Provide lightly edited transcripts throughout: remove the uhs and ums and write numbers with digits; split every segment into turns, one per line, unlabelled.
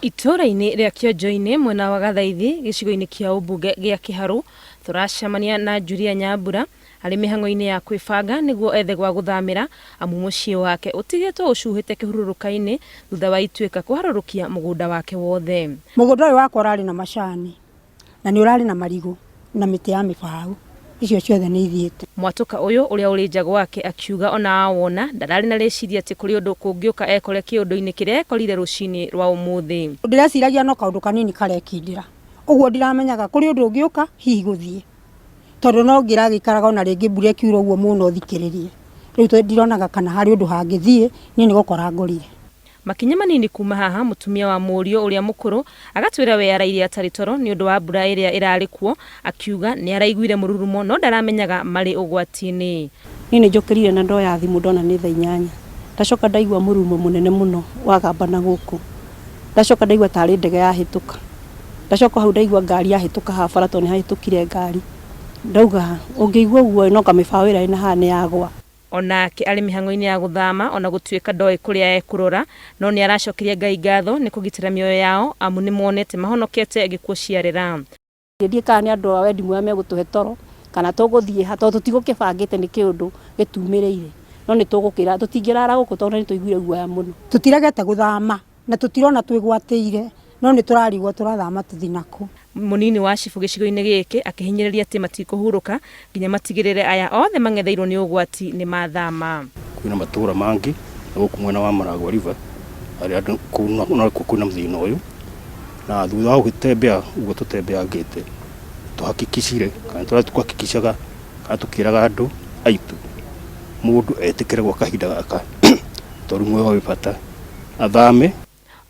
Itũũra-inĩ rĩa Kĩonjo-inĩ mwena wa Gathaithi gĩcigo-inĩ kĩa ũmbunge gĩa Kĩharũ tũracemania na Julia Nyambura arĩ mĩhang'o-inĩ ya kwĩbanga nĩguo ethe gwa gũthamĩra amu mũciĩ wake ũtigĩtwo ũcuhĩte kĩhurũrũka-inĩ thutha wa ituĩka kũharũrũkia mũgũnda wake wothe.
Mũgũnda ũyũ wakwa ũrarĩ na macani na nĩ ũrarĩ na marigũ na mĩtĩ ya mĩbaũ, icio ciothe nĩ ithiĩte.
Mwatũka ũyũ ũrĩa ũrĩ nja gwake akiuga ona awona ndararĩ na rĩciria atĩ kũrĩ ũndũ kũngĩũka ekore kĩũndũ-inĩ kĩrĩa ekorire rũcinĩ rwa ũmũthĩ.
Ndĩreciragia no kaũndũ kanini karekindĩra, ũguo ndiramenyaga kũrĩ ũndũ ũngĩũka hihi gũthiĩ, tondũ no ngĩragĩikaraga ona rĩngĩ mbura ĩkiura ũguo mũno thikĩrĩrie, rĩu ndironaga kana harĩ ũndũ hangĩthiĩ, niĩ nĩ gũkora ngorire.
Makinya manini kuma haha, mũtumia wa mũriũ ũrĩa mũkũrũ agatwĩra we araire atarĩ toro nĩ ũndũ wa mbura ĩrĩa ĩrarĩ kuo, akiuga nĩ araiguire mũrurumo no ndaramenyaga marĩ ũgwati-inĩ.
Niĩ nĩ njũkĩrire na ndoya thimũ ndona nĩ thaa inyanya, ndacoka ndaigua mũrurumo mũnene mũno wagamba na gũkũ, ndacoka ndaigua tarĩ ndege yahĩtũka, ndacoka hau ndaigua ngari yahĩtũka haha bara tondũ nĩ hahĩtũkire ngari, ndauga ũngĩigua ũguo no anga mĩbaũ ĩrĩa ĩna haha nĩ yagwa.
O nake arĩ mĩhang'o-inĩ ya gũthama o na gũtuĩka ndoĩ kũrĩa ekũrora, no nĩ aracokeria Ngai ngatho nĩ kũgitĩra mĩoyo yao amu nĩ monete mahonokete gĩkuũ ciarĩra.
Ndiũĩ kana nĩ andũ a wendi mwega megũtũhe toro kana tũgũthiĩ ha tondũ tũtigũkĩbangĩte nĩ kĩũndũ gĩtumĩrĩire no nĩ tũgũkĩra tũtingĩrara gũkũ tondũ nĩ tũiguire guoya mũno.
Tũtiregete gũthama na tũtirona twĩgwatĩire no nĩ tũrarigwo tũrathama tũthiĩ nakũ.
Mũnini wa cibũ gĩcigo-inĩ gĩkĩ akĩhinyĩrĩria atĩ matikũhurũka nginya matigĩrĩre aya othe mang'etheirwo nĩ ũgwati nĩ mathama.
Kwĩna matũra mangĩ na gũkũ mwena wa Maragwa River harĩa andũ kũu nakuo kwĩna thĩna ũyũ, na thutha wa gũgĩtembea ũguo tũtembeangĩte tũhakikicire kana tũrĩa tũhakikishaga kana tũkĩraga andũ aitũ mũndũ etĩkĩre gwa kahinda gaka tondũ muoyo wĩ bata athame.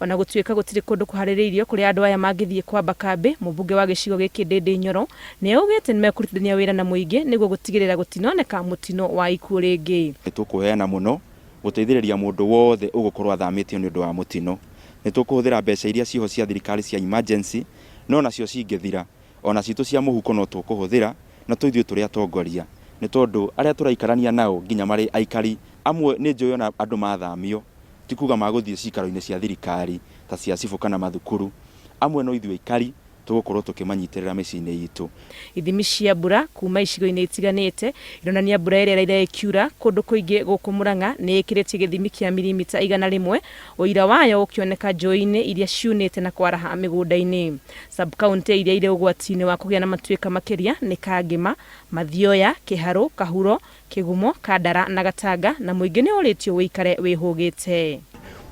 O na gũtuĩka gũtirĩ kũndũ kũharĩrĩirio kũrĩa andũ aya mangĩthiĩ kwamba kambĩ, mũmbunge wa gĩcigo gĩkĩ Ndindi Nyoro nĩ augĩte nĩ mekũrutithania wĩra na mũingĩ nĩguo gũtigĩrĩra gũtinoneka mũtino wa ikuũ rĩngĩ.
Nĩ tũkũheana mũno gũteithĩrĩria mũndũ wothe ũgũkorwo athamĩtio nĩ ũndũ wa mũtino. Nĩ tũkũhũthĩra mbeca iria ciho cia thirikari cia emergency no nacio cingĩthira ona citũ cia mũhuko no tũkũhũthĩra na to ithuĩ tũrĩ atongoria nĩ tondũ arĩa tũraikarania nao nginya marĩ aikari amwe nĩ njũĩ ona andũ mathamio ti kuga magũthiĩ cikaro-inĩ cia thirikari ta cia cibũ kana mathukuru, amwe no ithuĩ aikari tũgũkorwo tũkĩmanyitĩrĩra mĩciĩ-inĩ itũ.
Ithimi cia mbura kuma icigo-inĩ itiganĩte ironania mbura ĩrĩa ĩraire ĩkiura kũndũ kũingĩ gũkũ Murang'a nĩ ĩkĩrĩtie gĩthimi kĩa mirimita 100, ũira wayo ũkĩoneka njũĩ-inĩ iria ciunĩte na kwaraha mĩgũnda-inĩ. Sub-kauntĩ iria irĩ ũgwati-inĩ wa kũgĩa na matuĩka makĩria nĩ Kangĩma, Mathioya, Kĩharũ, Kahuro, Kĩgumo, Kandara na Gatanga na mũingĩ nĩ ũrĩtio ũikare wĩhũgĩte.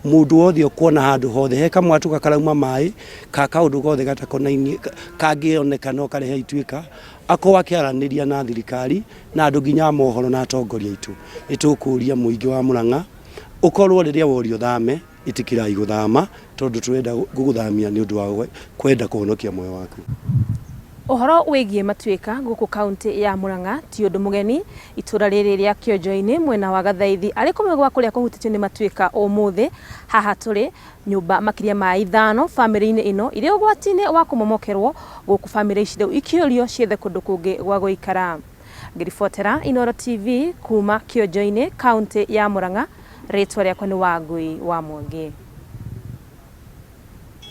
Mũndũ wothe ũkuona handũ hothe he kamwatũka karauma maĩ ka kaũndũ gothe gatakonainie kangĩoneka no karehe ituĩka, akorwo akĩaranĩria na thirikari na andũ nginya a mohoro na atongoria aitũ. Nĩ tũkũria mũingĩ wa Mũrang'a ũkorwo rĩrĩa worio ũthame ĩtĩkĩrai gũthama tondũ tũrenda gũgũthamia nĩ ũndũ wa kwenda kũhonokia muoyo waku.
Ũhoro wĩgiĩ matuĩka gũkũ kaũntĩ ya Murang'a ti ũndũ mũgeni. Itũra rĩrĩ rĩa Kĩonjo-inĩ mwena wa Gathaithi arĩ kũmwe gwa kũrĩa kũhutĩtio nĩ matuĩka ũmũthĩ. Haha tũrĩ nyũmba makĩria ma ithano bamĩrĩ-inĩ ĩno irĩ ũgwati-inĩ wa kũmomokerwo gũkũ bamĩrĩ ici rĩu ikĩũrio ciethe kũndũ kũngĩ gwa gũikara. Ngĩribotera Inooro TV kuma Kĩonjo-inĩ kaũntĩ ya Murang'a, rĩtwa rĩakwa nĩ Wangui wa Mwangi.